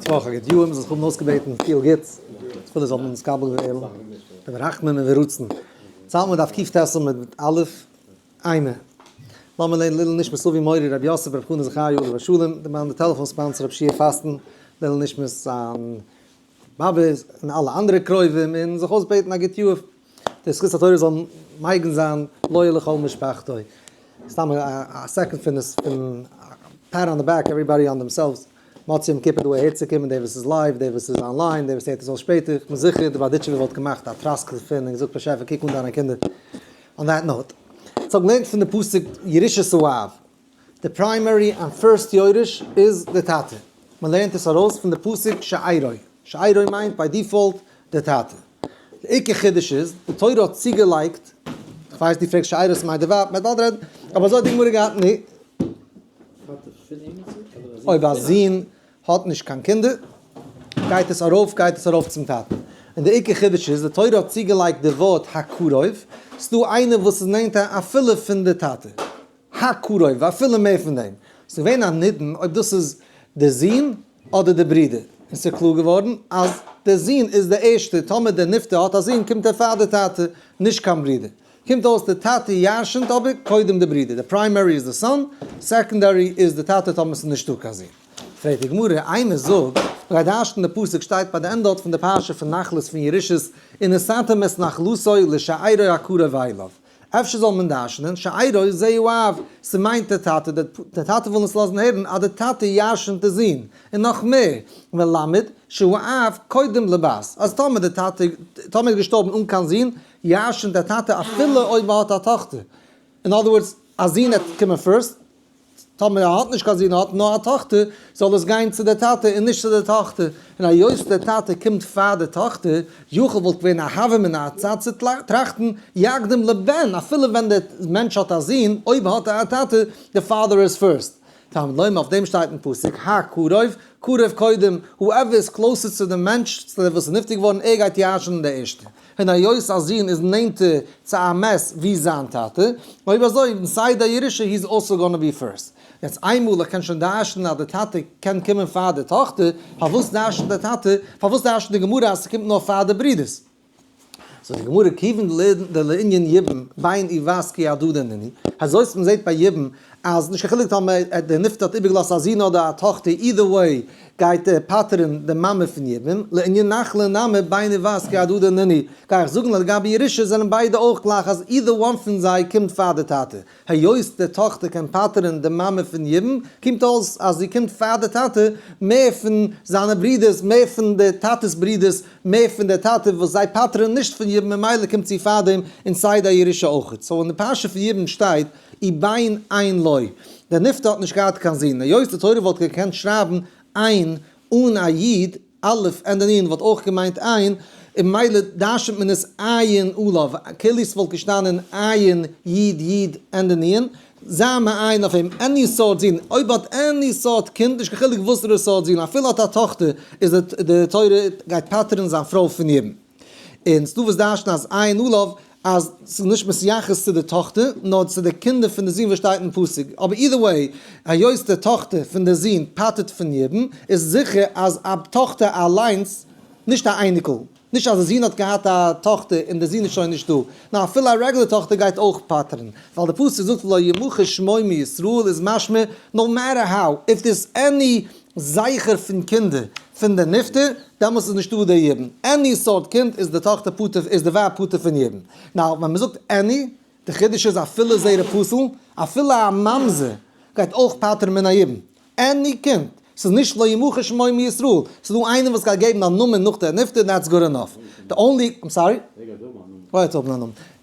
וואך, א גוט יאר, מ'זאל זיך האבן אויסגעבעטן פיל גוטס, תפילות זאל מען נתקבל ווערן ברחמים וברצון. צייט מען דארף קוף ט עמוד א', איינע. לאמיר לערנען לעילוי נשמת אבי מורי רבי יוסף ברב חנא זכריה עליו השלום, די מאן די טעלעפאן sponsor רבי שיע פאסטן, לעילוי נשמת זיין באבע און אלע אנדערע קרובים, און זיך אויסבעטן א גוט יאר. די זכות התורה זאל מגין זיין לו ולכל משפחתו. סתם א second פון עס פון pat on the back everybody on themselves מוצאי יום כיפור דא אהער צו קומען דער וואס איז live דער וואס איז online דער וואס הערט עס אויס שפעטער איך בין זיכער די בארדיטשובער וואלט געמאכט א טראסק דערפון און געזאגט באשעפער קוק אן דיינע קינדער. On that note. ס'האט געלערנט פון די פסוק ירושת האב. די primary און first יורש איז די טאטע. מען לערנט עס ארויס פון די פסוק שארו. שארו מיינט by default די טאטע. די עיקר חידוש איז, די תורה האט צוגעלייגט, כ'ווייס דו פרעגסט שארו ס'מיינט די ווייב, מ'וועט באלד רעדן, אבער אזוי האט די גמרא געהאט, נו. אויב א זון האט נישט קיין קינדער, גייט עס ארויף גייט עס ארויף צום טאטן. און די עיקר חידוש איז, די תורה האט צוגעלייגט די ווארט הקרוב, ס'דא איינער וואס איז נענטער אפילו פון די טאטע. הקרוב, ואפילו מער פון דעם. ס'איז געווען א נידון אויב דאס איז די זון אדער די ברודער, און ס'איז קלאר געווארן אז די זון איז די ערשטע, טאמער דער נפטר האט א זון קומט ער פאר די טאטע, נישט קיין ברודער. קומט אויס די טאטע ירש'נט אבער קודם די ברודער, די primary איז די son, secondary איז די טאטע טאמער ס'איז נישטא קיין זון. פרעגט די גמרא, איינער זאגט, מ'גייט דרש'נען די פסוק שטייט ביי די ענדע אות פון די פרשה פון נחלות פון ירושות, ונתתם את נחלתו לשארו הקרוב אליו. אפשר זאל מען דרש'נען שארו זהו האב, ס'מיינט דער טאטע, דער טאטע וויל אונז לאזן הערן אז דער טאטע ירש'נט די זון, און נאך מער, מלמד שהוא אב קודם לבת, אז טאמער דער טאטע, טאמער איז געשטארבן אן קיין זון, ירש'נט דער טאטע אפילו אויב ער האט א טאכטער. אין other words, א זון העט קומען first, טאמער ער האט נישט קיין זון ער האט נאר א טאכטער, זאל עס גיין צו דער טאטע און נישט צו דער טאכטער, און היות דער טאטע קומט פאר דער טאכטער, יכול וואלט געווען א הוה אמינא א צד צו טראכטן, יקדים לבן, אפילו ווען דער מענטש האט א זון, אויב האט ער א טאטע, the father is first. תלמוד לומר אויף דעם שטייט אין פסוק, הקרוב, קרוב קודם, whoever איז closer צו דעם מענטש, צו דער וואס איז נפטר געווארן, ער גייט ירש'נען דער ערשטער. און היות א זון איז נענטער צו א מת ווי זיין טאטע, אויב אזוי סיי די ירושה he is also gonna be first. יעצט איינמאל איך קען שוין דרש'נען אז די טאטע קען קומען פאר די טאכטער, פארוואס דרש'נט די טאטע, פארוואס דרש'נט די גמרא אז ס'קומט נאר פאר די ברודערס? זאגט די גמרא כיוון דלענין יבום בין ובת כי הדדי נינהו, אזוי ווי מ'זעט ביי יבום אז נישט קיין חילוק טאמער דער נפטר האט איבערגעלאזט א זון אדער א טאכטער either way גייט ער פטר'ן די מאמע פון יבום, לענין נחלה נמי בן ובת כי הדדי נינהו, גיי איך זאגן לגבי ירושה זענען ביידע אויך גלייך אז either one פון זיי קומט פאר די טאטע, היות די טאכטער קען פטר'ן די מאמע פון יבום, קומט אויס אז זי קומט פאר די טאטע מער פון זיינע ברודערס, מער פון די טאטע'ס ברודערס, מער פון די טאטע וואס זיי פטר'ן נישט פון יבום ממילא קומט זי פארדעם און סיי די ירושה אויכעט, so אין די פרשה פון יבום שטייט ובן אין לו. דער נפטר האט נישט געהאט קיין זון, היות די תורה וואלט געקענט שרייבן אין אן א יוד, א' ענדע נון וואלט אויך געמיינט אין, און ממילא דרש'נט מען עס עיין עליו, כאילו ס'וואלט געשטאנען עיין יוד יוד ענדע נון, זיי מעיין אויף אים, any סארט זון, אויב האט any סארט קינד, נישט קיין חילוק וואסערע סארט זון, אפילו האט א טאכטער, איז די תורה גייט פטר'ן זיין פרוי פון יבום. און ס'דא וואס דרש'נען אז עיין עליו אז ס'איז נישט מתייחס צו די טאכטער, נאר צו די קינדער פון די זון וואס שטייט אין פסוק. אבער either way, היות די טאכטער פון די זון פטר'ט פון יבום, איז זיכער אז א טאכטער אליינס, נישט א אייניקל, נישט אז די זון האט געהאט א טאכטער און די זון איז שוין נישטא, נאר אפילו א רעגולער טאכטער גייט אויך פטר'ן, ווייל די פסוק זאגט ולא ימחה שמו מישראל איז משמע no matter how, if there's any זכר פון קינדער פון די נפטר, דעמאלס איז נישטא די יבום. any סארט קינד איז די טאכטער פטור, איז די ווייב פטור פון יבום. now ווען מ'זאגט any, די חידוש איז אפילו זרע פסול, אפילו א ממזר גייט אויך פטר'ן מן היבום. any קינד, ס'איז נישט לא ימחה שמו מישראל, ס'איז דא איינער וואס גייט געבן א נאמען נאך די נפטר, that's good enough. the only, I'm sorry?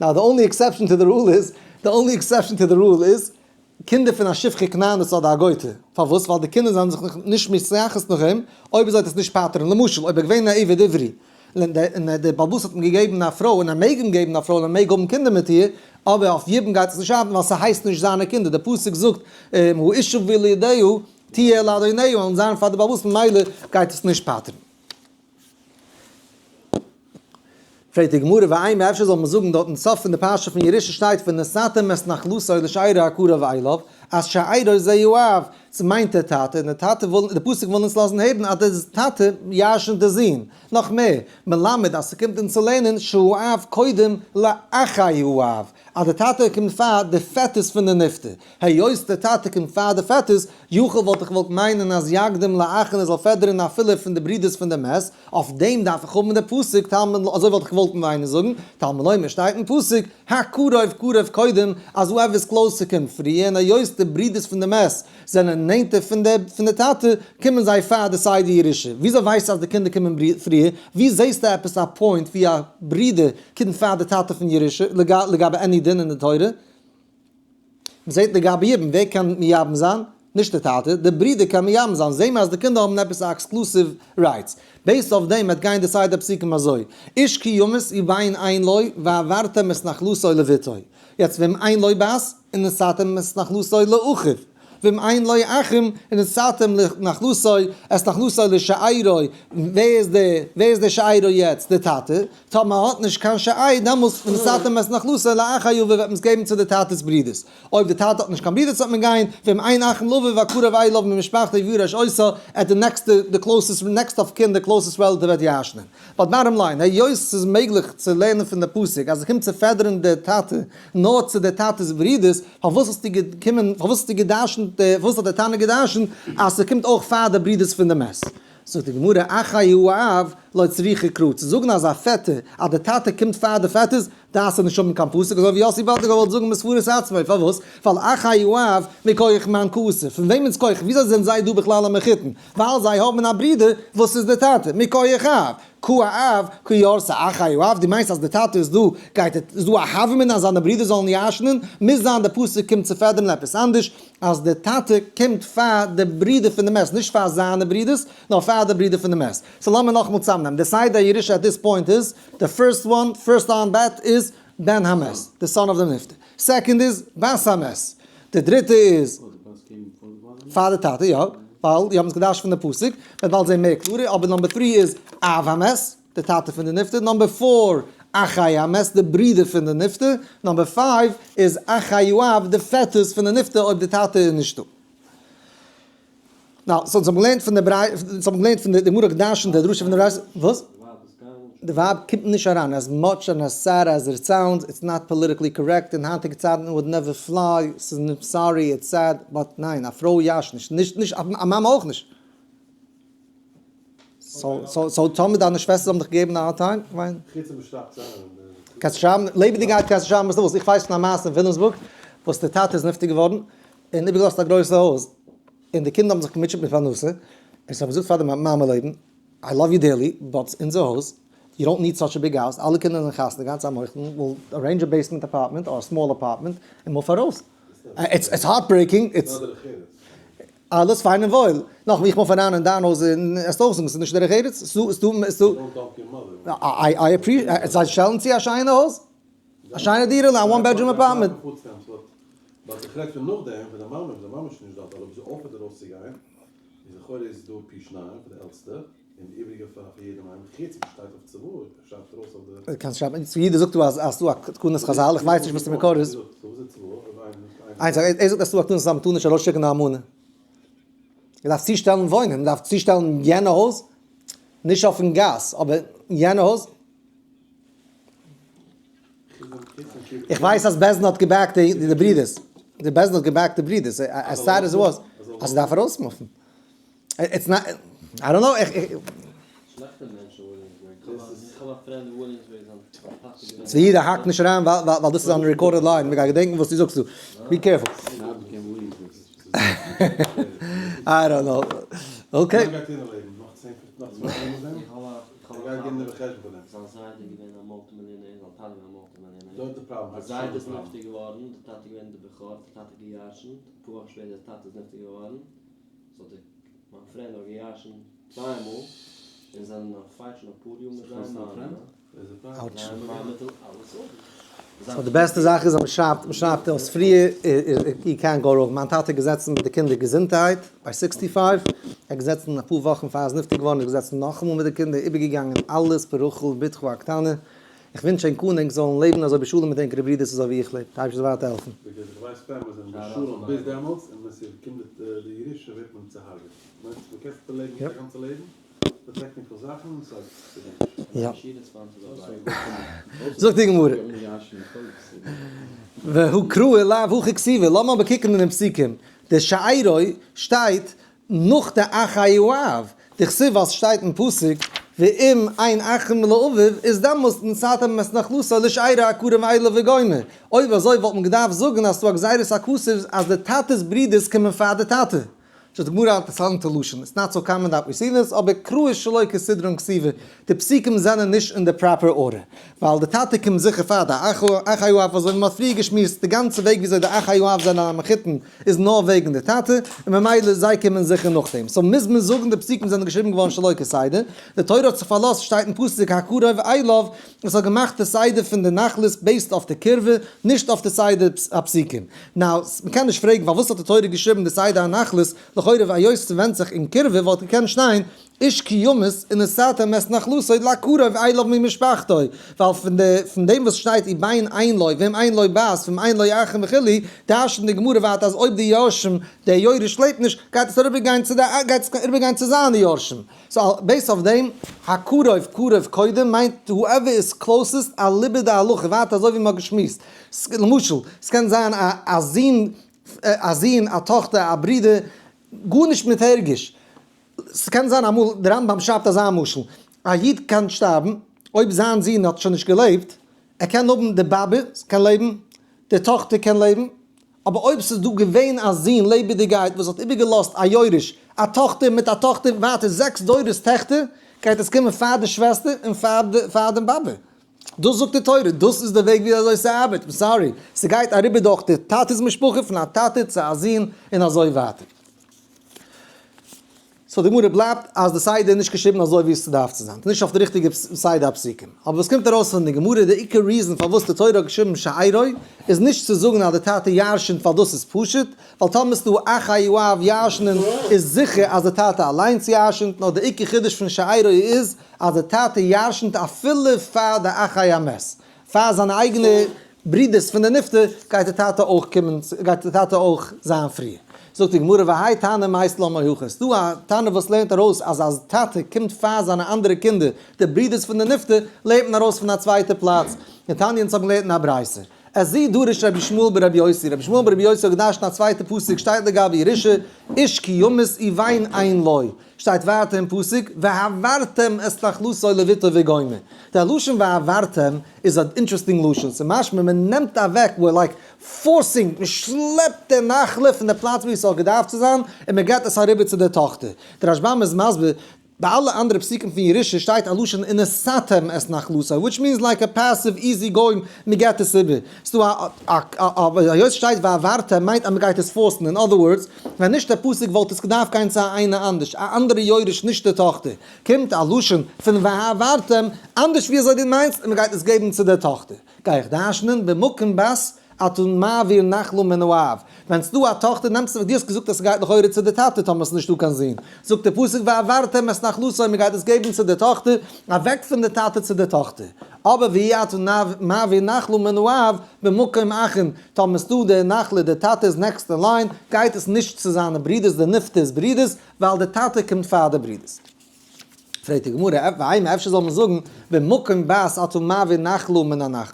now the only exception to the rule איז, the only exception to the rule איז, קינדער פון א שפחה כנענית אדער א גויטע. פארוואס? ווייל די קינדער זענען זיך נישט מתייחס נאך אים, אויב אזוי וועט עס נישט פטר'ן. למשל, אויב ער געווען א עבד עברי, און דער בעל הבית האט אים געגעבן א פרוי, און ער מעג אים געבן א פרוי און ער מעג האבן קינדער מיט איר, אבער אויף יבום גייט עס נישט ארבעטן ווייל ס'הייסט נישט זיינע קינדער. דער פסוק זאגט, האשה וילדיה תהיה לאדוניה, און זיין פאר די בעל הבית, ממילא גייט עס נישט פטר'ן. פרעגט די גמרא ואימא אפשר זאל מען זאגן דארט אין סוף פון די פרשה פון ירושה שטייט ונתתם את נחלתו לשארו הקרוב אליו אז שארו זהו האב, ס'מיינט דער טאטע, און דער טאטע וויל, די פסוק וויל אונז לאזן הערן אז דער טאטע ירש'נט די זון. נאך מער, מלמד אז ס'קומט אונז צו לערנען שהוא אב קודם לאחי האב, אז דער טאטע קומט פאר די פעטערס פון די נפטר. היות דער טאטע קומט פאר די פעטערס, יכול וואלט איך געוואלט מיינען אז יקדים לאחין ער זאל פעדערן אפילו פון די ברודערס פון די מת, אויף דעם דארף איך האבן די פסוק, תלמוד, אזוי וואלט איך געוואלט מיינען זאגן, תלמוד לומר שטייט אין פסוק, הקרוב קרוב קודם, אז whoever is closer קומט פריער, און היות די ברודערס פון די מת זענען נענטער פון די פון די טאטע, קומען זיי פאר די סדר ירושה. וויאזוי ווייסטו אז די קינדער קומען פריער? ווי זעסטו עפעס א point ווי א ברודער קומט פאר די טאטע פון ירושה לגבי any דין אין די תורה? מ'זעט לגבי יבום, ווער קען מייבם זיין? נישט די טאטע, די ברודער קען מייבם זיין, זעהן מיר אז די קינדער האבן עפעס א exclusive rights. based אויף דעם וועט גיין די סדר פסוקים אזוי, איש כי ימות ובן אין לו והעברתם את נחלתו לבתו. יעצט ואם אין לו בת ונתתם את נחלתו לאחיו, ואם אין לו אחים ונתתם נחלתו את נחלתו לשארו, ווער איז די ווער איז די שארו יעצט? די טאטע, טאמער האט נישט קיין שאר דעמאלס ונתתם את נחלתו לאחי אביו וועט מען עס געבן צו די טאטע'ס ברודערס, אויב די טאטע האט נישט קיין ברודערס וועט מען גיין ואם אין אחים לאביו והקרוב אליו ממשפחתו וירש אותה, at די נעקסטע די closest next of kin די closest relative וועט ירש'נען. But bottom line, היות ס'איז מעגליך צו לערנען פון די פסוק אז עס קומט צו פעדערן די טאטע נאר צו די טאטע'ס ברודערס, פארוואס האסטו געקומען, פארוואס האסטו גע'דרש'נט די, פארוואס האט די תנא גע'דרש'נט אז ס'קומט אויך פאר די ברודערס פון די מת? זאגט די גמרא, אחי האב לא צריכא קרא, צו זאגן אז א פעטער, אז די טאטע קומט פאר די פעטערס, דארפסטו נישט האבן קיין פסוק, אזוי ווי יוסי וואלט געוואלט זאגן מסברת עצמו, פארוואס? ווייל אחי האב מכח מאן קאתי, פון וועמענס כח, וויאזוי זענען זיי דא בכלל א מחותן? ווייל זיי האבן א ברודער וואס איז די טאטע, מכח אב, קא אב, קא ירתי אחי האב, דו מיינסט אז די טאטע איז דא, גייט ער, איז דא א הוה אמינא אז זיינע ברידער זאלן ירש'נען? מוז זיין די פסוק קומט צו פעדערן עפעס אנדערש, אז די טאטע קומט פאר די ברידער פון די מת, נישט פאר זיינע ברידערס, נאר פאר די ברידער פון די מת. So לאמיר נאכאמאל צוזאמנעמען, די סדר הירושה at this point איז, די first one, first on bat איז בן המת, די son of די נפטר. Second איז בת המת. די דריטע איז פאר די טאטע, יא, ווייל די האבן עס געדרש'ט פון די פסוק, מ'וועט באלד זען מער קלארער, אבער number three איז אב המת, די טאטע פון די נפטר, number four אחי המת, די ברודער פון די נפטר, number five איז אחי האב, די פעטערס פון די נפטר אויב די טאטע איז נישטא. Now, so אונז האבן געלערנט פון די ברייתא, אונז האבן געלערנט פון די גמרא געדרש'נט די דרשה פון די ברייתא, וואס? די ווייב קומט נישט אריין, as much and as sad as it sounds, it's not politically correct, אין היינטיגע צייטן would never fly, ס'איז sorry, it's sad, but ניין, א פרוי ירש'ט נישט, נישט נישט, א מאמע אויך נישט. So so טאמער דיינע שוועסטער האבן דיך געגעבן א hard time, כ'מיין. חוץ אויב מ'שטארבט צוזאמען. קענסט שרייבן, לעבעדיגעהייט קענסטו שרייבן וואס דו ווילסט, איך ווייס פון א מעשה אין וויליאמסבורג וואס די טאטע איז נפטר געווארן, און איבערגעלאזט א גרויסע הויז, און די קינדער האבן זיך געמוטשעט מיט פרנסה, און זיי האבן געזאגט פאר די מאמע לעבן, I love you dearly, but אונזער הויז, you don't need such a big house, אלע קינדער זענען חתונה געהאט, זיי מוחל, we'll arrange a basement apartment or a small apartment, און move ארויס. It's heartbreaking, it's. אלעס פיין און וואויל, נאך ווי איך move אריין אין דיין הויז און עסט אויך זאגן ס'איז נישט דרך ארץ, ס'דא, I appreciate, זיי שטעלן צו א שיינע הויז, א שיינע דירה'לע, א one bedroom apartment. But איך רעד פון נאכדעם, פון די מאמע, ווען די מאמע איז שוין נישט דארט, אבער אויב זי offer ט ארויסצוגיין, איז לכאורה איז דא פי שניים פאר די עלטסטע, און די איבריגע פאר יעדעם איינעם, חוץ וואס שטייט אויף צוואה, שרייבט ארויס אויף די. קענסט שרייבן, צו יעדער זאגט דא אז ס'דא א תקנת חזל, איך ווייס נישט וואס די מקור איז. איינס, ער זאגט אז ס'דא א תקנת חזל מ'טאר נישט ארויסשיקן די אלמנה. מ'דארף צושטעלן וואוינען, מ'דארף צושטעלן יענע הויז, נישט אויפן גאס, אבער יענע הויז. איך ווייס אז בית דין האט גע back ט די ברידערס, די בית דין האט גע back ט די ברידערס, as sad as it was, אז זי דארף ארויסמופן. It's not, I don't know, איך. צבי איד האק נישט אריין ווייל דאס איז on recorded line, מ'גייט געדענקן וואס דו זאגסט דא, be careful. I don't know. Okay. Ouch. So די בעסטע זאך איז אז מ'שרייבט, מ'שרייבט אויס פריער, יו קענט גאו ראנג. מיין טאטע איז געזעצן מיט די קינדער געזונטהייט ביי sixty five, ער איז געזעצן אפאר וואכן פאר ער איז נפטר געווארן, ער איז געזעצן נאכאמאל מיט די קינדער, איבערגעגאנגען אלעס ברחל בתך הקטנה, איך ווינטש ענק אן ענק זאלן לעבן אזוי בשלום מיט ענקערע ברידערס אזוי ווי איך לעב. די אייבערשטער זאל ווייטער העלפן. Because איך ווייס families זענען בשלום ביז דעמאלטס און ווען ס'קומט די ירושה ווערט מען צוהארגעט. מיינסט מ'קען זיך לעבן א גאנצע לעבן? די technical זאכן יא. זאגט די גמרא. והא קראי לאו הכי כתיבי, לאמיר אבער קוקן אינעם פסוקים, די שארו שטייט נאך די אחי האב, דכתיב אז שטייט אין פסוק ואם אין אחים לאביו איז דעמאלס ונתתם את נחלתו לשארו הקרוב אליו וגומר, אויב אזוי וואלט מען געדארפט זאגן אז ס'דא א גזירת הכתוב אז די טאטע'ס ברידערס קומען פאר די טאטע. זאגט די גמרא א אינטערעסאנטע לשון, it's not so common that we see this, אבער קראי שלא כסדרן כתיבי, די פסוקים זענען נישט אין די proper order, ווייל די טאטע קומט זיכער פאר די אחי האב, אזוי ווי מ'האט פריער געשמועסט, די גאנצע וועג וויאזוי די אחי האב זענען א מחותן איז נאר וועגן די טאטע, און ממילא זיי קומען זיכער נאכדעם, so מוז מען זאגן די פסוקים זענען געשריבן געווארן שלא כסדר, די תורה האט זיך פארלאזט שטייט אין פסוק הקרוב אליו, עס האט געמאכט די סדר פון די נחלות based אויף די קירבה, נישט אויף די סדר הפסוקים. Now, מ'קען נישט פרעגן פארוואס האט די תורה געשריבן די סדר הנחלות, לכאורה היות ס'ווענדט זיך אין קירבה וואלט געקענט שטיין איש כי ימות ונתתם את נחלתו לקרוב אליו ממשפחתו, ווייל פון די פון דעם וואס שטייט ובן אין לו ואם אין לו בת ואם אין לו אחים וכו', דרש'נט די גמרא ווייטער אז אויב די יורשים, דער יורש לעבט נישט, גייט עס אריבערגיין צו די גייט עס אריבערגיין צו זיינע יורשים. So based אויף דעם, הקרוב קרוב קודם מיינט whoever is closest אליבא דהלכה, ווייטער אזוי ווי מ'האט געשמועסט. למשל, ס'קען זיין א זון, א זון, א טאכטער, א ברודער, גארנישט מיט הרגש. ס'קען זיין אמאל, דער רמב"ם שרייבט אזא משל, א איד קען שטארבן, אויב זיין זון האט שוין נישט געלעבט, ער קען האבן די באבע קען לעבן, די טאכטער קען לעבן, אבער אויב ס'איז דא געווען א זון לעבעדיגעהייט וואס האט איבערגעלאזט א יורש, א טאכטער מיט א טאכטער, ווייטער זעקס דורות טעכטער, גייט עס קומען פאר די שוועסטער און פאר דעם באבע. דאס זאגט די תורה, דאס איז די וועג ווי אזוי ס'ארבעט, I'm sorry, ס'גייט אריבער דורך די טאטע'ס משפחה, פון א טאטע צו א זון, און אזוי ווייטער. So די גמרא בלייבט אז די סדר איז נישט געשריבן אזוי ווי עס דארף צו זיין, נישט אויף די ריכטיגע סדר הפסוקים. אבער וואס קומט ארויס פון די גמרא, די עיקר reason פארוואס די תורה האט געשריבן שארו, איז נישט צו זאגן אז די טאטע ירש'נט ווייל דאס איז פשוט, ווייל טאמער ס'דא אחי האב ירש'נען איז זיכער אז די טאטע אליינס ירש'נט, נאר די עיקר חידוש פון שארו איז אז די טאטע ירש'נט אפילו פאר די אחי המת, פאר זיינע אייגענע ברידערס פון די נפטר גייט די טאטע אויך קומען, גייט די טאטע אויך זיין פריער. זאגט די גמרא והאי תנא מית לן מהכא, ס'דא א תנא וואס לערנט ארויס אז אז טאטע קומט פאר זיינע אנדערע קינדער די ברידערס פון די נפטר, לערנט מען ארויס פון א צווייטע פלאץ, דתניא אונז האבן געלערנט אין א ברייתא, את זו דרש רבי ישמעאל ברבי יוסי, רבי ישמעאל ברבי יוסי האט געדרש'ט אין א צווייטע פסוק שטייט לגבי ירושה, איש כי ימות ובן אין לו, שטייט ווייטער אין פסוק והעברתם את נחלתו לבתו וגומר. דער לשון והעברתם איז א interesting לשון, ס'איז משמע מען נעמט אוועק, we're like forcing, מען שלעפט די נחלה פון די פלאץ וואו עס האט געדארפט צו זיין און מען געבט עס אריבער צו די טאכטער. דער רשב"ם איז מסביר, ביי אלע אנדערע פסוקים פון ירושה שטייט א לשון ונתתם את נחלתו, which means like a passive easy going, מען געבט עס איבער. ס'דא א אבער היות ס'שטייט והעברתם מיינט אז מ'גייט עס force ן, in other words, ווען נישט דער פסוק וואלט עס געדארפט גיין צו איינער אנדערש, א אנדערע יורש נישט די טאכטער, קומט א לשון פון והעברתם אנדערש ווי אזוי דו מיינסט און מ'גייט עס געבן צו דער טאכטער. גיי איך דרש'נען במקום בת אתה מעביר נחלה מן האב, ווען ס'דא א טאכטער נעמסטו וואס דו האסט געזאגט אז ס'גייט לכאורה צו די טאטע טאמער ס'איז נישטא קיין זון, זאגט דער פסוק והעברתם את נחלתו מ'גייט עס געבן צו די טאכטער, אוועק פון די טאטע צו די טאכטער. אבער ואי אתה מעביר נחלה מן האב במקום אחים, טאמער ס'דא די נחלה די טאטע איז next אין line, גייט עס נישט צו זיינע ברודערס די נפטר'ס ברודערס, ווייל די טאטע קומט פאר די ברודערס. פרעגט די גמרא, ואימא אפשר זאל מען זאגן במקום בת אתה מעביר נחלה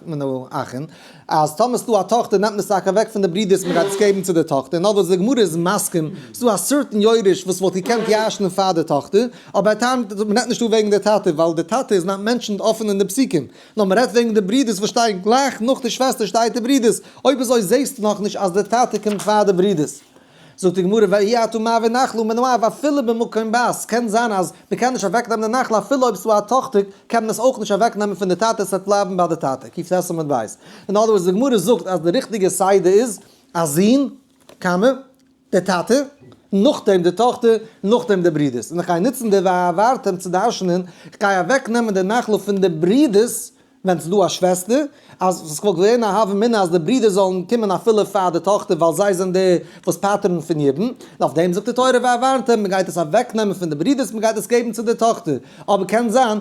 מן האחין, אז טאמער ס'דא א טאכטער נעמט מען עס טאקע אוועק פון די ברודערס מען גייט עס געבן צו די טאכטער, נאר וואס די גמרא איז מסכים, ס'דא א certain יורש וואס וואלט געקענט ירש'נען פאר די טאכטער, אבער ער טענה'ט אז מ'רעדט נישט דא וועגן די טאטע ווייל די טאטע איז not mentioned אפען אין די פסוקים, נאר מ'רעדט וועגן די ברודערס וואס שטייען גלייך נאך די שוועסטער שטייט די ברודערס, אויב אזוי זעסטו נאכנישט אז די טאטע קומט פאר די ברודערס. זאגט די גמרא ואי אתה מעביר נחלה מן האב אפילו במקום בת, קען זיין אז מען קען נישט אוועקנעמען די נחלה אפילו אויב ס'דא א טאכטער קען מען עס אויך נישט אוועקנעמען פון די טאטע עס וועט בלייבן ביי די טאטע, ק"ט עמוד ב'. In other words די גמרא זאגט אז די ריכטיגע סדר איז א זון, קאמע, די טאטע, נאכדעם די טאכטער, נאכדעם די ברודערס, און איך גיי נוצן די והעברתם צו דרש'נען, איך גיי אוועקנעמען די נחלה פון די ברודערס ווען ס'איז דא א שוועסטער, אז ס'וואלט געווען א הוה אמינא אז די ברידער זאלן קומען אפילו פאר די טאכטער ווייל זיי זענען די וואס פטר'ן פון יבום, און אויף דעם זאגט די תורה והעברתם, מ'גייט עס אוועקנעמען פון די ברידערס מ'גייט עס געבן צו די טאכטער, אבער קען זיין.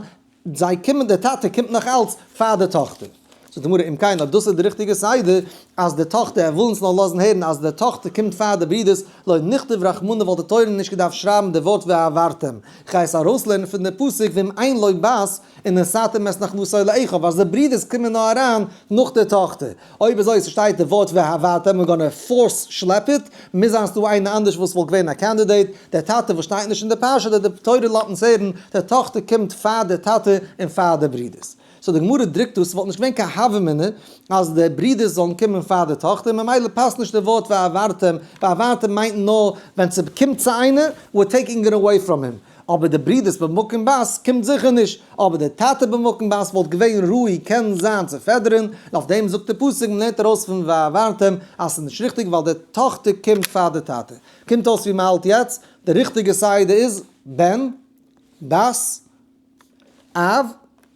זיי קומען, דער טאטע קומט נאך אלץ פאר די טאכטער. זאגט די גמרא, אם כן, אויב דאס איז די ריכטיגע סדר, אז די טאכטער, ער וויל אונז נאר לאזן הערן אז די טאכטער קומט פאר די ברידערס, לא נכתוב רחמנא וואלט די תורה נישט געדארפט שרייבן די ווארט והעברתם. כ'גיי עס ארויסלערנען פון די פסוק ואם אין לו בת ונתתם את נחלתו לאחיו אז די ברידערס קומען נאר אריין נאך די טאכטער. אויב אזוי ס'שטייט די ווארט והעברתם we're gonna force שלעפ it, מוז זיין ס'דא איינער אנדערש וואס וואלט געווען א candidate, דער טאטע וואס שטייט נישט אין די פרשה אדער די תורה לאזט אונז הערן, די טאכטער קומט פאר די טאטע און פאר די ברידערס. so די גמרא דרוקט דאס, ס'וואלט נישט געווען קיין הוה אמינא אז די ברידערס זאלן קומען פאר די טאכטער, ממילא פאסט נישט די ווארט והעברתם, והעברתם מיינט נאר ווען ס'קומט צו איינער, we're taking it away from him, אבער די ברידערס במקום בת קומט זיכער נישט, אבער די טאטע במקום בת וואלט געווען ראוי קען זיין צו פעדערן, און אויף דעם זאגט די פסוק, מ'לערנט ארויס פון והעברתם אז ס'איז נישט ריכטיג ווייל די טאכטער קומט פאר די טאטע. קומט אויס ווי מ'האלט יעצט, די ריכטיגע סדר איז בן, בת, אב,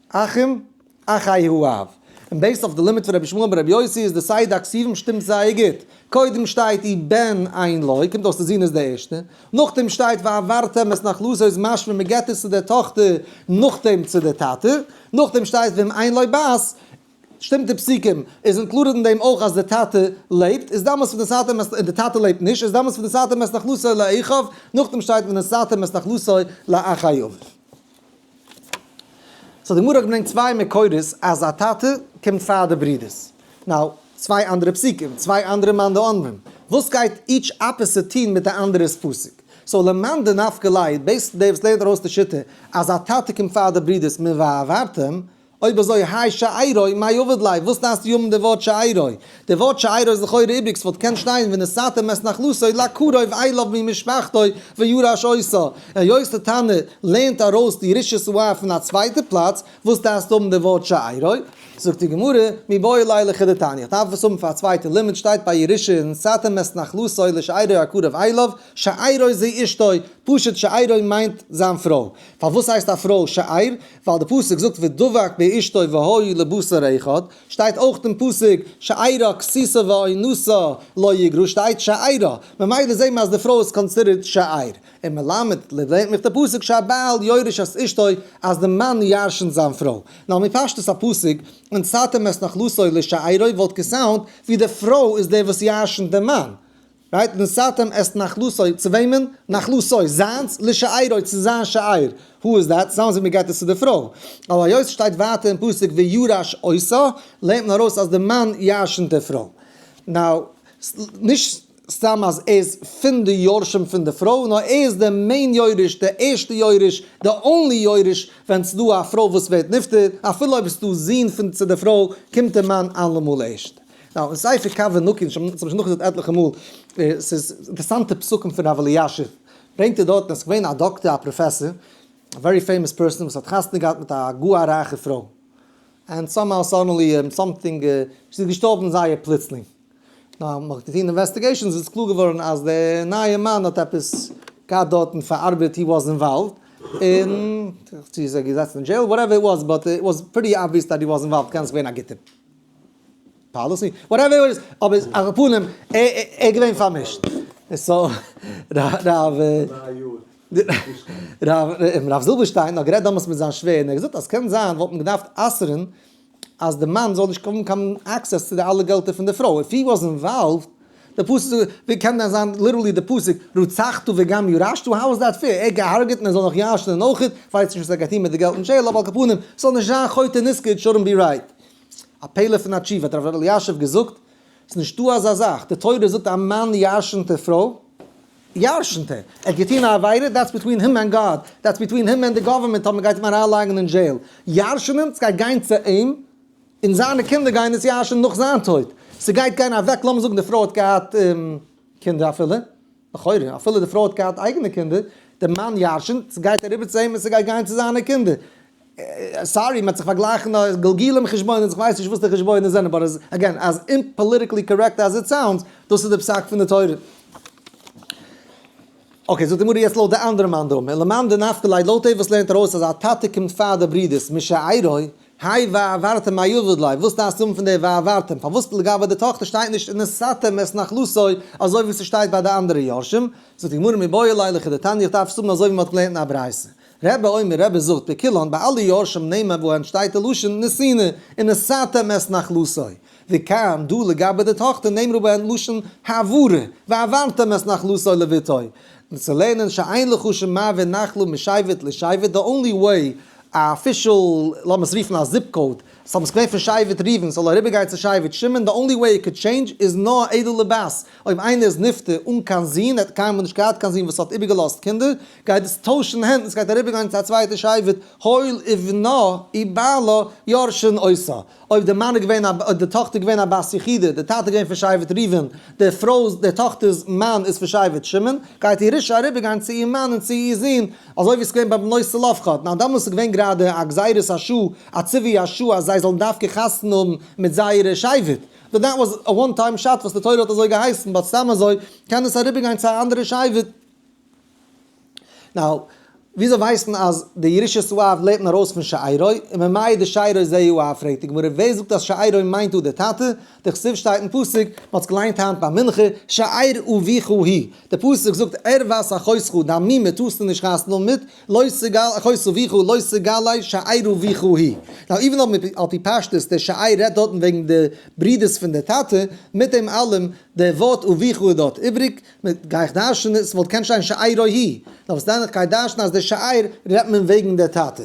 אחים, אחי האב. און based אויף די לימוד פון רבי ישמעאל ברבי יוסי איז די סדר הכתובים שטימט זייער גוט. קודם שטייט ובן אין לו, קומט אויס די זון איז די ערשטע. נאכדעם שטייט והעברתם את נחלתו איז משמע מען געבט עס צו די טאכטער נאכדעם צו די טאטע. נאכדעם שטייט ואם אין לו בת, שטימט די פסוקים, איז included אין דעם אויך אז די טאטע לעבט, איז דאמאלס ונתתם את, און די טאטע לעבט נישט, איז דאמאלס ונתתם את נחלתו לאחיו, נאכדעם שטייט ונתתם את נחלתו לאחי אביו. so די גמרא האט געברענגט צוויי מקורות אז א טאטע קומט פאר די ברידערס. now, צוויי אנדערע פסוקים, צוויי אנדערע מאן דאמרים. וואס גייט each opposite טון מיט די אנדערע'ס פסוק? so למאן דנפקא ליה, based דער וואס לערנט ארויס די שיטה אז א טאטע קומט פאר די ברידערס מ'ווארט אים, אויב אזוי האי שארו מאי עביד ליה, וואס דארפסטו האבן די ווארט שארו? די ווארט שארו איז לכאורה איבריג, ס'וואלט געקענט שטיין ונתתם את נחלתו לקרוב אליו ממשפחתו וירש אותה. און היות די תנא לערנט ארויס די ירושת האב פון א צווייטע פלאץ, וואס דארפסטו האבן די ווארט שארו? זאגט די גמרא, מיבעי ליה לכדתניא, איך דארף עס האבן פאר א צווייטע לימוד, שטייט ביי ירושה ונתתם את נחלתו לשארו הקרוב אליו, שארו זו אשתו, פשוט שארו מיינט זיין פרוי. פארוואס הייסט א פרוי שאר? ווייל די פסוק זאגט ודבק באשתו והיו לבשר אחד, שטייט אויך אין פסוק שארה כסותה ועונתה לא יגרע, שטייט שארה, ממילא זעהט מען אז די פרוי איז considered שאר, און מלמד לערנט מיך די פסוק שהבעל יורש את אשתו אז די מאן ירשנט זיין פרוי, נאר מפשטות הפסוק ונתתם את נחלתו לשארו וואלט גע sound ווי די פרוי איז דער וואס ירשנט דעם מאן, right? ונתתם את נחלתו, צו וועמען? נחלתו, זיינס, לשארו, צו זיין שאר. who is that? sounds ווי מ'גייט עס צו די פרוי. אבער היות ס'שטייט ווייטער אין פסוק וירש אותה, לערנט מען ארויס אז די מאן ירשנט די פרוי. now, נישט סתם אז ער איז פון די יורשים פון די פרוי, נאר ער איז די main יורש, די ערשטע יורש, די only יורש, ווען ס'דא א פרוי וואס ווערט נפטר, אפילו אויב ס'דא זין פון צו די פרוי, קומט די מאן אלעמאל ערשט. now, אין ספר קב ונקי, אונז האבן שוין נאכגעזאגט עטליכע מאל, ס'איז אינטערעסאנטע פסקים פון רב אלישיב, ברענגט ער דארטן אז ס'איז געווען א דאקטער א פראפעסאר, א very famous person וואס האט חתונה געהאט מיט א גאר א רייכע פרוי, and somehow suddenly something, זי איז געשטארבן זייער פלוצלינג. now, מ'האט געטון investigations איז קלאר געווארן אז דער נייער מאן האט עפעס געהאט דארטן פאר ארבעט, he was involved, און צו איז ער געזעצן אין jail, whatever it was, but it was pretty obvious that he was involved, קען זיך געווען א גוטע policy, whatever it is, אבער על כל פנים, ער איז געווען פארמישט. so, רב זילבערשטיין האט גערעדט דאמאלס מיט זיין שווער און ער האט געזאגט אז קען זיין וואלט מען געדארפט אסר'ן אז די מאן זאל נישט האבן קיין access צו די אלע געלטער פון די פרוי, if he was involved, די פסוק, ווי קען דען זיין literally די פסוק רצחת וגם ירשת, how is that fair, ער האט געהארגעט און ער זאל נאך ירש'נען אויכעט, כ'ווייס נישט וואס ער גייט טון מיט די געלט אין jail, אבער על כל פנים, ס'זאל נישט זיין חוטא נשכר, it shouldn't be right. א פלא פון א תשובה האט רב אלישיב געזאגט, ס'איז נישטא אזא זאך, די תורה זאגט א מאן ירשנ'ט די פרוי, ירשנ'ט ער, ער האט געטון א עבירה, that's between him and God, that's between him and the government אויב מ'גייט אים אריינלייגן אין jail, ירשנ'ען, ס'גייט גיין צו אים, און זיינע קינדער גייען עס ירש'נען נאך זיין טויט, ס'גייט גיין אוועק, לאמיר זאגן די פרוי האט געהאט קינדער אפילו, לכאורה, אפילו די פרוי האט געהאט אייגענע קינדער, די מאן ירשנ'ט, ס'גייט אריבער צו אים און ס'גייט גיין צו זיינע קינדער. sorry, מ'האט זיך פארגלייכן גלגולים חשבונות, איך ווייס נישט וואס די חשבונות זענען, but as, again, as unpolitically correct as it sounds, דאס איז די פסק פון די תורה. okay, זאגט די גמרא יעצט לויט די אנדערע מאן דאמר, למאן דנפקא ליה, לויט דער וואס לערנט ארויס אז א טאטע קומט פאר די ברידערס משארו, האי והעברתם מאי עביד ליה, וואס דארפסטו האבן פון די והעברתם? פארוואס לגבי די טאכטער שטייט נישט ונתתם את נחלתו אזוי ווי ס'שטייט ביי די אנדערע יורשים? זאגט די גמרא מיבעי ליה לכדתניא, איך דארף עס האבן אזוי ווי מ'האט געלערנט אין א ברייתא. רבי אומר, רבי זאגט, בכולן, ביי אלע יורשים נאמר בהן שטייט די לשון נתינה, ונתתם את נחלתו. וכאן, דא לגבי די טאכטער נאמרו בהן לשון העברה, והעברתם את נחלתו לבתו. צו לערנען שאין לך שמעביר נחלה משבט לשבט, די only way א official, לאמיר עס רופן א zip code, ס'זאל עס געווען פון שבט ראובן ס'זאל אריבערגיין צו שבט שמעון, די only way it could change איז נאר אלא לבת, אויב איינער איז נפטר אן קיין זון, ער האט קיינמאל נישט געהאט קיין זון וואס האט איבערגעלאזט קינדער, גייט עס טוישן הענט און ס'גייט אריבערגיין צו א צווייטע שבט, הואיל ובנה ובעלה יורשין אותה. אויב די מאן איז געווען א, אויב די טאכטער איז געווען א בת יחידה, די טאטע איז געווען פון שבט ראובן, די פרוי'ס, די טאכטער'ס מאן איז פון שבט שמעון, גייט די ירושה אריבערגיין צו איר מאן און צו איר זון, אזוי ווי עס איז געווען ביי בנות צלפחד. נאר דאמאלס איז געווען גראדע א גזירת השעה, א ציווי השעה אז זיי זאלן דווקא חתונה האבן מיט זייערע שבט. But that was a one time shot וואס די תורה האט אזוי געהייסן, but סתם אזוי קען עס אריבערגיין צו א אנדערע שבט. Now, וויאזוי ווייסט מען אז די ירושת האב לערנט מען ארויס פון שארו, און ממאי דשארו זהו האב? פרעגט די גמרא, ווער זאגט אז שארו מיינט דא די טאטע? דכתיב שטייט אין פסוק, מען האט עס געליינט היינט ביי מנחה, שאר אביך הוא, די פסוק זאגט ערות אחותך, דיין מומע טארסטו נישט חתונה האבן מיט, לא תגלה, אחות אביך, לא תגלה שאר אביך הוא. Now even though על פי פשטות דער שאר רעדט דארטן וועגן די ברידערס פון די טאטע, מיט דעם אלעם, די ווארט אביך איז דארט איבריג, מיט גיי איך דרש'נען, עס וואלט קענט שטיין שארו הוא, נאר וואס דען איך גיי דרש'נען אז דער שאר רעדט מען וועגן דער טאטע.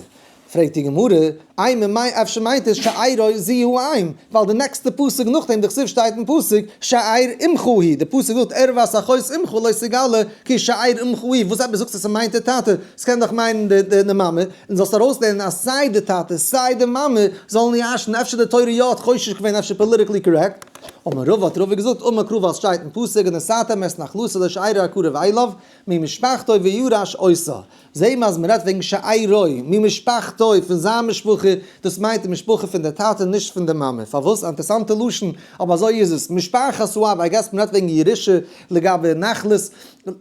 פרעגט די גמרא, אימא מאי אפשר מיינט עס שארו זו האם, ווייל די נעקסטע פסוק נאכדעם דכתיב שטייט אין פסוק שאר אמך הוא, די פסוק זאגט ערות אחות אמך לא תגלה כי שאר אמך הוא, וואס עפעס זאגסטו ס'מיינט די טאטע, ס'קען דאך מיינען די מאמע, און זאלסט ארויסלערנען אז סיי די טאטע סיי די מאמע זאלן ירש'ן, אפשר די תורה יא האט חושש געווען אפשר politically correct. אמר רבא האט רבא געזאגט אמר קרא ווייל סשטייט אין פסוק ונתתם את נחלתו לשארו הקרוב אליו ממשפחתו וירש אותה זעהט מען אז מרעדט וועגן שארו ממשפחתו פון זיין משפחה דאס מיינט די משפחה פון די טאטע נישט פון די מאמע פארוואס א אינטערסאנטע לשון אבער אזוי איז עס משפחת האב I guess מרעדט וועגן ירושה לגבי נחלות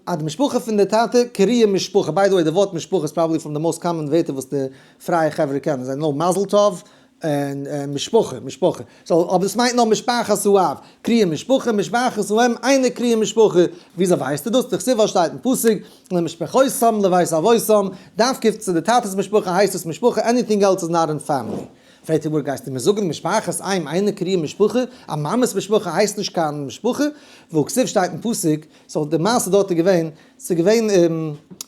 אז די משפחה פון די טאטע קרויה משפחה by the way די ווארט משפחה איז probably פון די most common ווערטער וואס די פרייע חברה קענען זיי נאר מזל טוב און משפחה, משפחה. So, אבער דאס מיינט נאר משפחת האב. קרויה משפחה, משפחת האם, אינה קרויה משפחה. וויאזוי ווייסטו דאס? דכתיב וואס שטייט אין פסוק, למשפחותם לבית אבותם, דווקא צו די טאטע'ס משפחה הייסט עס משפחה, anything else is not in family. פרעגט די גמרא, גייסטו מיר זאגן משפחת אם אינה קרויה משפחה, א מאמע'ס משפחה הייסט נישט קיין משפחה? והכתיב שטייט אין פסוק, so די מעשה דארט איז געווען, ס'איז געווען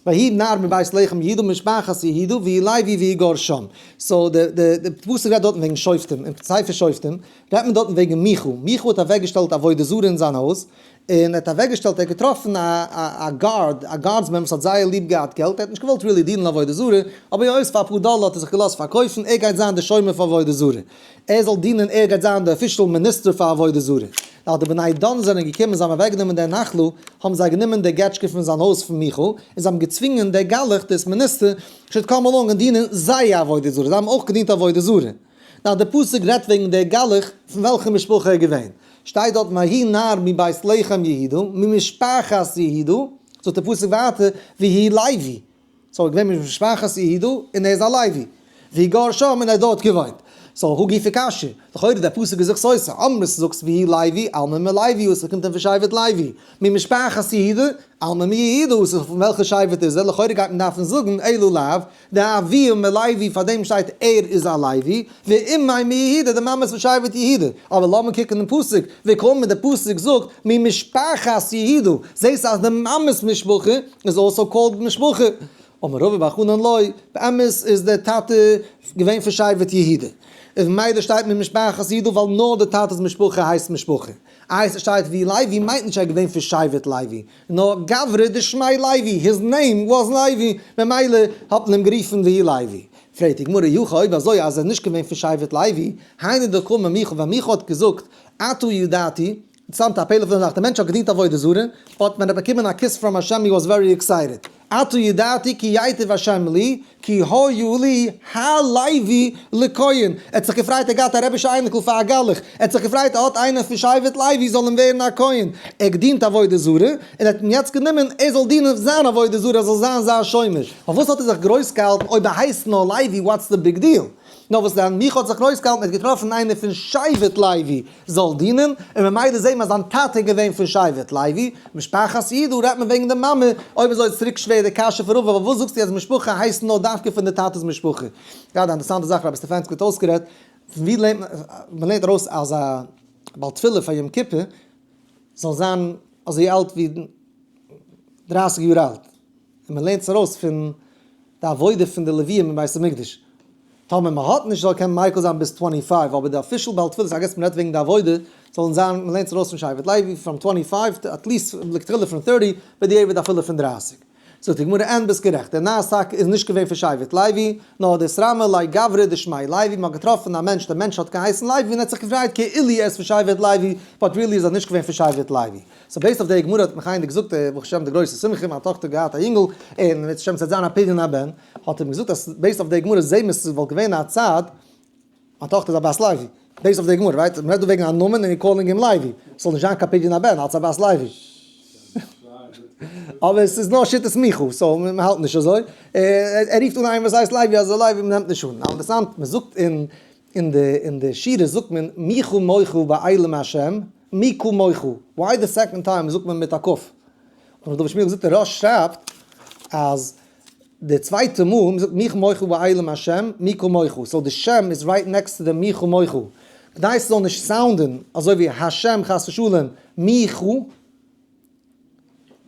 ויהי נער מבית לחם יהודה ממשפחת יהודה והוא לוי והוא גר שם. So די די די פסוק רעדט דארטן וועגן שופטים, אין ספר שופטים רעדט מען דארטן וועגן מיכה, מיכה האט אוועקגעשטעלט עבודה זרה אין זיין הויז, און ער האט אוועקגעשטעלט, ער האט געטראפן א א א guard, א guardsman וואס האט זייער ליב געהאט געלט, ער האט נישט געוואלט really דינען עבודה זרה, אבער היות פאר אפאר דאלער האט ער זיך געלאזט פארקויפן, ער גייט זיין די שומר פאר עבודה זרה. ער זאל דינען ער גייט זיין די official מיניסטער פאר עבודה זרה. נאך די בני דן זענען געקומען זיי האבן אוועק גענומען דער נחלה, האבן זיי גענומען דער געטשקע פון זיין הויז פון מיכה, און זיי האבן געצווינגען דער גלח דאס מיניסטער should come along און דינען זייער עבודה זרה, זיי האבן אויך געדינט עבודה זרה. נאך דער פסוק רעדט וועגן דער גלח פון וועלכע משפחה ער איז געווען, שטייט דארט ויהי נער מבית לחם יהודה, ממשפחת יהודה, זאגט דער פסוק ווייטער ויהי לוי, so ער איז געווען ממשפחת יהודה און ער איז א לוי. והוא גר שם און ער האט דארט געוואוינט. So הא גופא קשיא. לכאורה דער פסוק איז זיך סותר. אמרת זאגסט ויהי לוי, אלמא מלוי הוא, ס'קומט אים פון שבט לוי. ממשפחת יהודה, אלמא מיהודה הוא, ס'איז פון וועלכע שבט איז ער? לכאורה גייט מען דארפן זאגן אלא לאו, דאבוה מלוי פאר דעם שטייט ער איז א לוי, ואמיה מיהודה די מאמע איז פון שבט יהודה. אבער לאמיר קוקן אין פסוק, וקאמר דער פסוק זאגט ממשפחת יהודה, זעסט אז די מאמע'ס משפחה איז also called משפחה. אמר רבא בר חנן לא, באמת איז דער טאטע געווען פון שבט יהודה, און ממילא שטייט ממשפחת יהודה ווייל נאר די טאטע'ס משפחה הייסט משפחה. איי ס'שטייט ויהי לוי מיינט נישט ער איז געווען פון שבט לוי, נאר גברא דשמיה לוי, his name was לוי, ממילא האט מען אים גערופן ויהי לוי. פרעגט די גמרא אי הכי אויב אזוי אז ער איז נישט געווען פון שבט לוי, היינו דקאמר מיכה ווען מיכה האט געזאגט עתה ידעתי, אינטערעסאנט א פלא פון די זאך, די מענטש האט געדינט עבודה זרה, but ווען ער האט באקומען א kiss from השם he was very excited, עתה ידעתי כי ייטיב השם לי, כי היה לי הלוי לכהן, ער האט זיך געפרייט ער געהאט א רבישע אייניקל פאר א גלח, ער האט זיך געפרייט ער האט איינער פון שבט לוי זאל אים ווערן א כהן, ער האט געדינט עבודה זרה, און ער האט אים יעצט גענומען ער זאל דינען זיין עבודה זרה ער זאל זיין זיין שומר, פארוואס האט ער זיך גרויס געהאלטן אויב ער הייסט נאר לוי what's the big deal? נאר וואס דען מיכה האט זיך גרויס געהאלטן ער האט געטראפן איינער פון שבט לוי זאל דינען, און ממילא זעהט מען אז זיין טאטע איז געווען פון שבט לוי, משפחת יהודה רעדט מען וועגן די מאמע, אויב אזוי איז צוריק שווער. שווער די קשיא פון רבא, פארוואס זאגסטו אז משפחה הייסט נאר דווקא פון די טאטע'ס משפחה? גראדע א אינטערעסאנטע זאך רבי סטעפאנסקי האט אויסגערעדט, פון ווי לערנט מען, מען לערנט ארויס אז א בעל תפילה פאר יום כיפור זאל זיין אזוי אלט ווי 30 יאר אלט, און מען לערנט עס ארויס פון די עבודה פון די לוויים אין בית המקדש. טאמער מען האט נישט זאל קענען מיקל זיין ביז 25, אבער די official בעל תפילות, I guess מען רעדט וועגן די עבודה, זאלן זיין, מען לערנט עס ארויס פון שבט לוי, from 25 to at least לכתחילה פון 30, בדיעבד אפילו פון 30. זאגט די גמרא, אין, ביסט גערעכט, דער נאר טאקע איז נישט געווען פון שבט לוי, נאר דאתרמי ליה גברא דשמיה לוי, מען האט געטראפן א מענטש, דער מענטש האט געהייסן לוי און ער האט זיך געפרייט כאילו ער איז פון שבט לוי, but really איז ער נישט געווען פון שבט לוי. so based אויף די גמרא האט מיך איינער געזאגט, ברוך השם די גרויסע שמחה, מיין טאכטער האט געהאט א יונגל, און ברוך השם ס'וועט זיין א פדיון הבן, האט ער מיר געזאגט אז based אויף די גמרא זעהן מיר ס'וואלט געווען א צד, מיין טאכטער איז א בת לוי, based אויף די גמרא, right? מ'רעדט דא וועגן א נאמען און you're calling אים לוי, ס'זאל נישט זיין קיין פדיון הבן אלס א בת לוי. אבער ס'איז נאר שיטת מיכה, so מ'האלט נישט אזוי. ער רופט אן איינעם וואס הייסט לוי אז לוי מ'נעמט נישט אן. אינטערעסאנט, מ'זאגט אין אין די אין די שירה זאגט מען מי כמוך באלים השם, מי כמוך, why the second time זאגט מען מיט א כף? און דוד שמואל געזאגט דער ראש שרייבט אז די צווייטע מאל מ'זאגט מי כמוך באלים השם, מי כמוך, so די שם איז right next to די מי כמוך, כדי ס'זאל נישט sound ען אזוי ווי השם חס ושלום מי כ,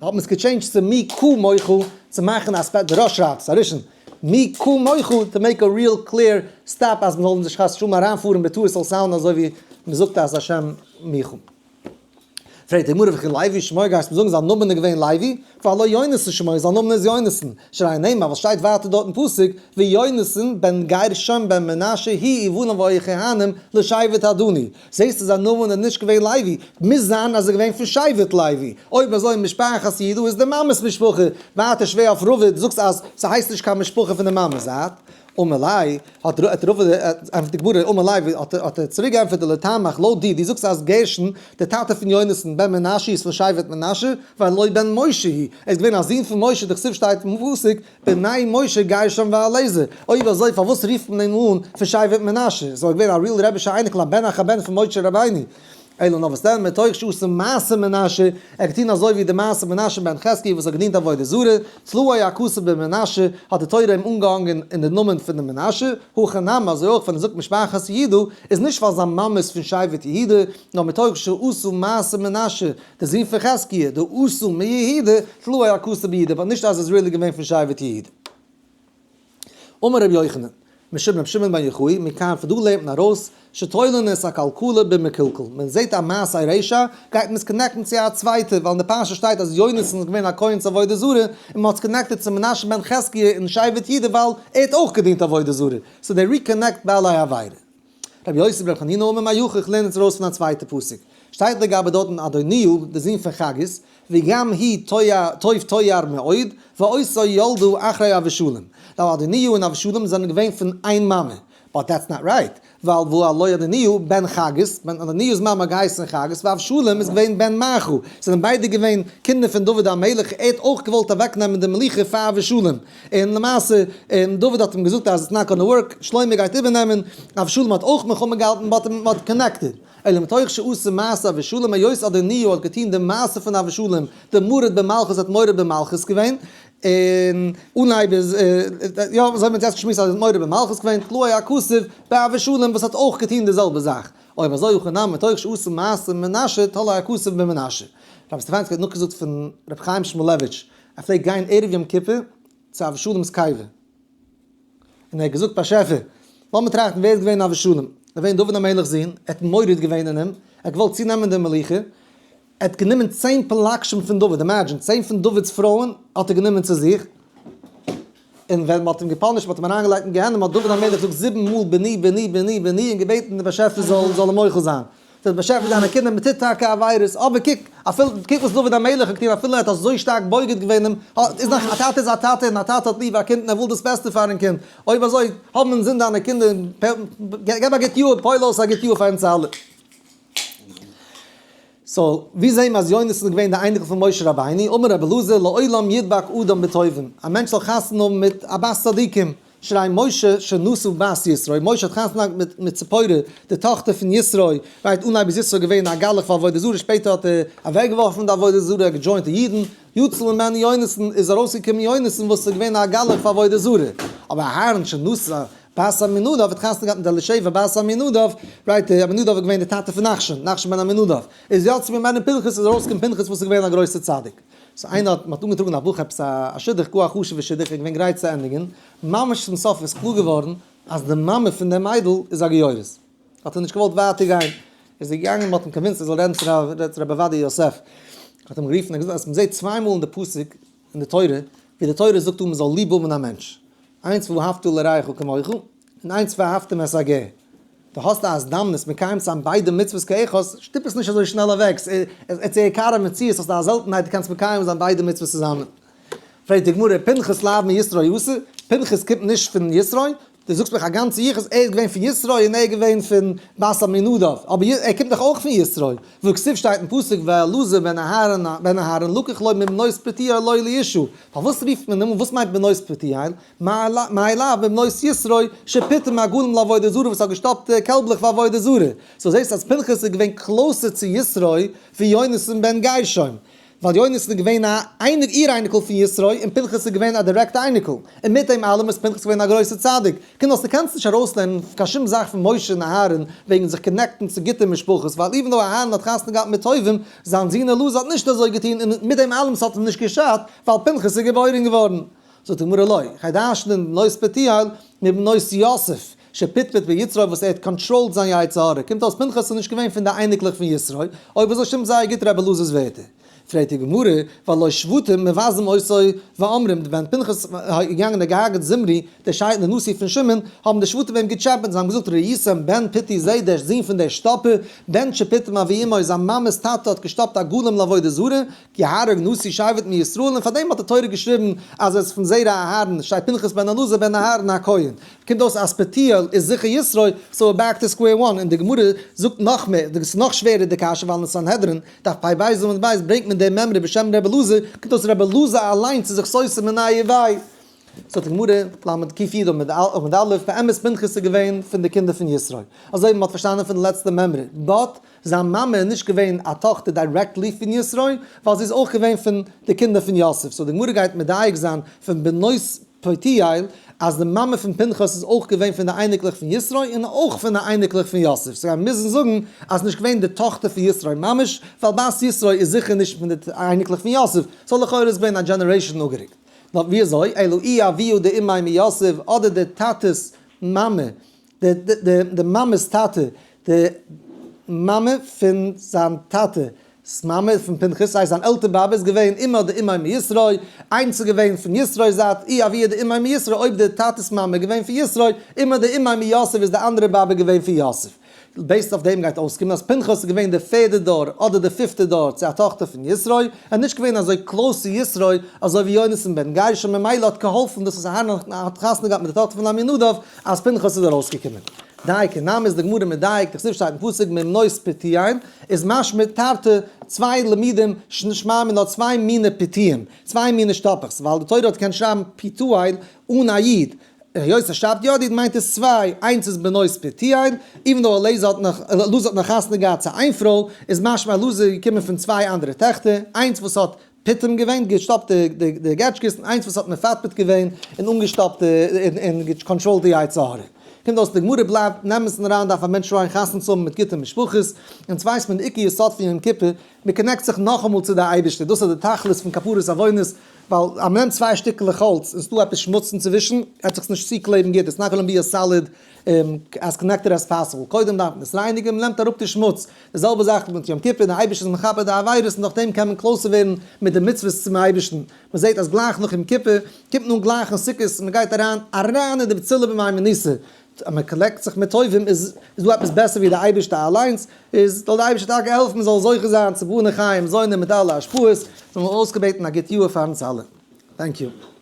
האט מען עס גע change ט צו מי כמוך צו מאכן א ספעט, די ראש שרייבט עס א ראשון, מי כמוך to make a real clear stop אז מ'זאל נישט חס ושלום אריינפארן בטעות ס'זאל sound ן אזוי ווי מ'זאגט אז השם מיכה. פרעגט די גמרא וכי לוי שמו גייסט מיר זאגן זיין נאמען איז געווען לוי? והלא יונתן שמו זיין נאמען איז יונתן, שהרי נאמר וואס שטייט ווייטער דארט אין פסוק ויונתן בן גרשון בן מנשה הוא ובניו היו כהנים לשבט הדני, זעסט אז זיין נאמען איז נישט געווען לוי, מוז זיין אז ער איז געווען פון שבט לוי, אויב אזוי משפחת יהודה איז די מאמע'ס משפחה, ווייטער שווער אויף רבא, דו זאגסט אז ס'הייסט נישט קיין משפחה פון די מאמע'ס זייט, אמר ליה, האט רבא, ענטפערט די גמרא, אמר ליה, האט ער צוריק געענטפערט לטעמיך, לויט דיר, דו זאגסט אז גרשון, דער טאטע פון יונתן בן מנשה איז פון שבט מנשה, והלא בן משה הוא, ער איז געווען א זון פון משה, דכתיב שטייט אין פסוק, בני משה גרשון ואליעזר, אויב אזוי פארוואס רופט מען אים אן פון שבט מנשה? איז ער געווען א real רבי'שע אייניקל א בן אחר בן פון משה רבינו? אלא נאר וואס דען מתוך שעשה מעשה מנשה, ער האט געטון אזוי ווי די מעשה מנשה בן חזקיה וואס האט געדינט עבודה זרה, תלאו הכתוב במנשה, האט די תורה אים אנגעהאנגען אין די נאמען פון די מנשה, הכא נמי אזוי אויך ווען ער זאגט משפחת יהודה, איז נישט ווייל זיין מאמע איז פון שבט יהודה, נאר מתוך שעשה מעשה מנשה, די זון פון חזקיה, דאתא מיהודה, תלאו הכתוב ביהודה, but נישט אז ער איז really געווען פון שבט יהודה. אמר רבי יוחנן, משום רבי שמעון בן יוחאי, מכאן פון דא לערנט מען ארויס, שתולין את הקלקלה במקולקל, מען זעט א מעשה רשע, גייט מען עס connect ן צו א צווייטע, ווייל אין די פרשה שטייט אז יונתן איז געווען א כהן צו עבודה זרה, און מען האט עס connected צו מנשה בן חזקיה אין שבט יהודה ווייל ער האט אויך געדינט עבודה זרה, so they reconnect בעלי עבירה. רבי יוסי ברבי חנינא אמר מהיכא איך לערן עס ארויס פון א צווייטע פסוק, שטייט לגבי דארטן אדוניהו די זון פון חגית, וגם הוא טוב תואר מאוד, ואותו ילדה אחרי אבשלום. ווייל אדוניהו און אבשלום זענען געווען פון איין מאמע, but that's not right, ווייל והלא אדוניהו בן חגית, ווען אדוניהו'ס מאמע האט געהייסן חגית, ואבשלום איז געווען בן מעכה, זענען ביידע געווען קינדער פון דוד המלך, ער האט אויך געוואלט אוועקנעמען די מלוכה פאר אבשלום, און למעשה, און דוד האט אים געזאגט אז it's not gonna work, שלמה גייט איבערנעמען, אבשלום האט אויך מלחמה געהאלטן but מען האט connected. אלא מתוך שעשה מעשה אבשלום, היות אדוניהו האט געטון די מעשה פון אבשלום, די מרד במלכות האט מורד במלכות געווען, און אנהייב איז, יא, אזוי האט מען יעצט געשמועסט אז ער האט מורד במלכות געווען, תלאו הכתוב באבשלום וואס האט אויך געטון די זעלבע זאך. אויב אזוי הכא נמי מתוך שעשה מעשה מנשה, תלאו הכתוב במנשה. רב סטעפאנסקי האט נאכגעזאגט פון רבי חיים שמואלעוויטש, ער פלעגט גיין ערב יום כיפור צו אבשלום'ס קבר, און ער האט געזאגט באשעפער, לאמיר טראכטן ווער איז געווען אבשלום? געווען דוד המלך'ס זון, ער האט מורד געווען אין אים, ער האט געוואלט צונעמען די מלוכה, ער האט גענומען 10 פלגשים פון דוד, imagine, 10 פון דוד'ס פרויען האט ער גענומען צו זיך, און ווען מ'האט אים גע punish ט, מ'האט אים אריינגעלייגט אין גיהנום, האט דוד המלך געזאגט זיבן מאל בני בני בני בני און געבעטן דער באשעפער זאל אים מוחל זיין. דער באשעפער דיינע קינדער, מען טוט טאקע עבירות, אבער קוק, אפילו, קוק וואס דוד המלך האט געטון, אפילו ער האט אזוי שטארק בוגד געווען אים, איז נאך, א טאטע איז א טאטע, און א טאטע האט ליב א קינד און ער וויל דאס בעסטע פארן קינד, אויב אזוי, האב אינזין דיינע קינדער, געב א גוט יאר, פועל אויס א גוט יאר פאר אונז אלע. so, ווי זעהן מיר אז יונתן איז געווען די אייניקל פון משה רבינו, אמר רבי אלעזר, לעולם ידבק אדם בטובים, א מענטש זאל חתונה האבן מיט א בת צדיקים. שהרי משה שנשא בת יתרו, משה האט חתונה געהאט מיט ציפורה די טאכטער פון יתרו, right, אנהייב איז יתרו געווען א גלח פאר עבודה זרה, שפעטער האט ער אוועקגעווארפן די עבודה זרה, ער האט גע join ט די אידן, יצא ממנו יונתן, איז ארויסגעקומען יונתן וואס איז געווען א גלח פאר עבודה זרה, אבער אהרן שנשא בת עמינדב האט חתונה געהאט מיט אלישבע בת עמינדב, right, עמינדב איז געווען די טאטע פון נחשון, נחשון בן עמינדב, איז יצא ממנו פנחס, איז ארויסגעקומען פנחס וואס איז געווען א גרויסער צדיק. so איינער האט, מ'האט אנגעטראגן א בחור עפעס א שידוך, גאר א חשוב'ע שידוך, ער איז געווען גרייט צו ענדיגן, ממש צום סוף איז קלאר געווארן אז די מאמע פון די מיידל איז א גיורת, האט ער נישט געוואלט ווייטער גיין, איז ער געגאנגען מ'האט אים convinced ער זאל רעדן צו רבי עובדיה יוסף, האט אים גערופן און געזאגט אז מ'זעט צוויי מאל אין די פסוק אין די תורה ווי די תורה זאגט אן מ'זאל ליב האבן א מענטש, איינס ואהבת לרעך כמוך, און איינס ואהבתם את הגר. דו האסט א הזדמנות מקיים צו זיין ביידע מצוות כאחד, שטופ עס נישט אזוי שנעל אוועק, ס'איז א יקר המציאות, האסט א זעלטנהייט דו קענסט מקיים זיין ביידע מצוות צוזאמען. פרעגט די גמרא, פנחס לאו מיתרו אתא, פנחס קומט נישט פון יתרו, דו זאגסט מיך א גאנצע יחוס, ער איז געווען פון יתרו און ער איז געווען פון בת עמינדב, אבער ער קומט דאך אויך פון יתרו, והכתיב שטייט אין פסוק ואלעזר בן אהרן בן אהרן לקח לו מבנות פוטיאל לו לאשה, פארוואס רופט מען אים אן, וואס מיינט בנות פוטיאל? מאי לאו מבנות יתרו שפיטם עגלים לעבודה זרה וואס האט געשטאפט קעלבלעך פאר עבודה זרה, so זעסט אז פנחס איז געווען closer צו יתרו ווי יונתן בן גרשום, ווייל יונתן איז געווען א איינער איר אייניקל פון יתרו און פנחס איז געווען א דירעקטע אייניקל, און מיט דעם אלעם איז פנחס געווען א גרויסע צדיק, קינד האסט דו קענסט נישט ארויסלערנען קיין שום זאך פון משה און אהרן וועגן זיך connect ן צו גוטע משפחות, ווייל even though אהרן האט חתונה געהאט מיט טובים, זיין זון אלעזר האט נישט אזוי געטון און מיט דעם אלעם ס'האט אים נישט געשאדט ווייל פנחס איז געבוירן געווארן. זאגט די גמרא לא, כ'דרש'ן בנות פוטיאל מבנות יוסף שפטפט ביצרו וואס ער האט control ט זיין יצר הרע, קומט אויס פנחס איז נישט געווען פון די אייניקלעך פון יתרו, אויב אזוי שטימט זייער גוט רבי אלעזר'ס ווערטער. פרעגט די גמרא, והלא שבטים מבזים אותו ואומרים, ווען פנחס איז געגאנגען און געהארגעט זמרי, דער שייט דער נשיא פון שמעון, האבן די שבטים אים געטשעפעט, זיי האבן געזאגט ראיתם בן פוטי זה, דער זון פון דער שטאפער, בן שפיטם אבי אמו, זיין מאמע'ס טאטע האט געשטאפט עגלים לעבודה זרה, יהרג נשיא שבט מישראל, און פארדעם האט די תורה געשריבן אז ער איז פון זרע אהרן, שטייט פנחס בן אלעזר בן אהרן הכהן. קומט אויס אז פוטיאל איז זיכער יתרו, so we're back to square one, און די גמרא זאגט נאך מער, דאס איז נאך שווערער די קשיא ווייל אין סנהדרין, דף פ ב עמוד ב', ברענגט מען דעם מימרא בשם ר' אלעזר, קומט אויס ר' אלעזר אליינס איז זיך סותר מיניה וביה. זאגט די גמרא, ל ק י עמוד א', באמת פנחס איז געווען פון די קינדער פון יתרו, אזוי ווי מען האט פארשטאנען פון די לעצטע מימרא, but זיין מאמע איז נישט געווען א טאכטער directly פון יתרו, ווייל זי איז אויך געווען פון די קינדער פון יוסף, so די גמרא גייט מדייק זיין פון בנות פוטיאל אז די מאמע פון פנחס איז אויך געווען פון די אייניקלעך פון יתרו און אויך פון די אייניקלעך פון יוסף, so גיימיר מוזן זאגן אז נישט געווען די טאכטער פון יתרו ממש, ווייל בת יתרו איז זיכער נישט פון די אייניקלעך פון יוסף, so לכאורה איז געווען א generation אפגערוקט. נאר ווי אזוי, אלא אי אבוה דאימיה מיוסף, אדער די טאטע'ס מאמע, די מאמע'ס טאטע, די מאמע פון זיין טאטע ס מאמע פון פנחס, הייסט זיין עלטער באבע איז געווען אימא דאימיה מיתרו, איינס איז געווען פון יתרו זייט, אי אבוה דאימיה מיתרו, אויב די טאטע'ס מאמע איז געווען פון יתרו, אימא דאימיה מיוסף איז די אנדערע באבע געווען פון יוסף. based אויף דעם גייט אויסקומען אז פנחס איז געווען די פערדע דור אדער די פיפטע דור צו א טאכטער פון יתרו, ער איז נישט געווען אזוי close צו יתרו אזוי ווי יונתן בן גרשום ממילא האט געהאלפן דאס וואס אהרן האט חתונה געהאט מיט די טאכטער פון עמינדב אז פנחס איז ארויסגעקומען. דייקא נמי איז די גמרא מדייק, דכתיב שטייט אין פסוק מבנות פוטיאל איז משמע תרתי צוויי לימודים שמע מינה צוויי מיני פיתויים, צוויי מיני שטאפעכס, ווייל די תורה האט געקענט שרייבן פיתואל אן א יוד, היות עס שרייבט יא די יוד מיינט עס צוויי, איינס איז בנות פוטיאל, even though אלעזר האט נאך אלעזר האט נאך חתונה געהאט צו איין פרוי, איז משמע אלעזר איז געקומען פון צוויי אנדערע טעכטער, איינס וואס האט פיטם געווען, געשטאפט די געטשקעס, און איינס וואס האט מפטפט געווען און אנגעשטאפט און גע control ט די יצר הרע. קומט אויס די גמרא בלייבט, אין אמת'ן אריין דארף א מענטש try ען חתונה צו האבן מיט גוטע משפחות, אונז ווייסט מען די עיקר יסוד פון יום כיפור, מען connect זיך נאכאמאל צו די אייבערשטער, דאס איז די תכלית פון כפרת עוונות, ווייל אז מען נעמט צוויי שטיקלעך האלץ און ס'דא עפעס שמוץ אינצווישן, וועט זיך עס נישט צוקלעבן גוט, it's not gonna be a solid as connected as possible, קודם דארף מען עס רייניגן, מען נעמט אראפ די שמוץ, די זעלבע זאך מיט יום כיפור, די אייבערשטער איז מכפר די עבירות און נאכדעם קען מען closer ווערן מיט די מצוות צום אייבערשטן, מען זעט אז גלייך נאך יום כיפור קומט מען אן גלייך אין סוכות, מען גייט אריין אריין אין די בצילה במהימנותא, אז מען connect זיך מיט טובים איז איז דא עפעס בעסער ווי די אייבערשטער אליינס, איז זאל די אייבערשטער טאקע העלפן מען זאל זוכה זיין צו בני חיים זוני מיט אלע השפעות, זאל מען אויסגעבעטן א גוט יאר פאר אונז אלע. Thank you.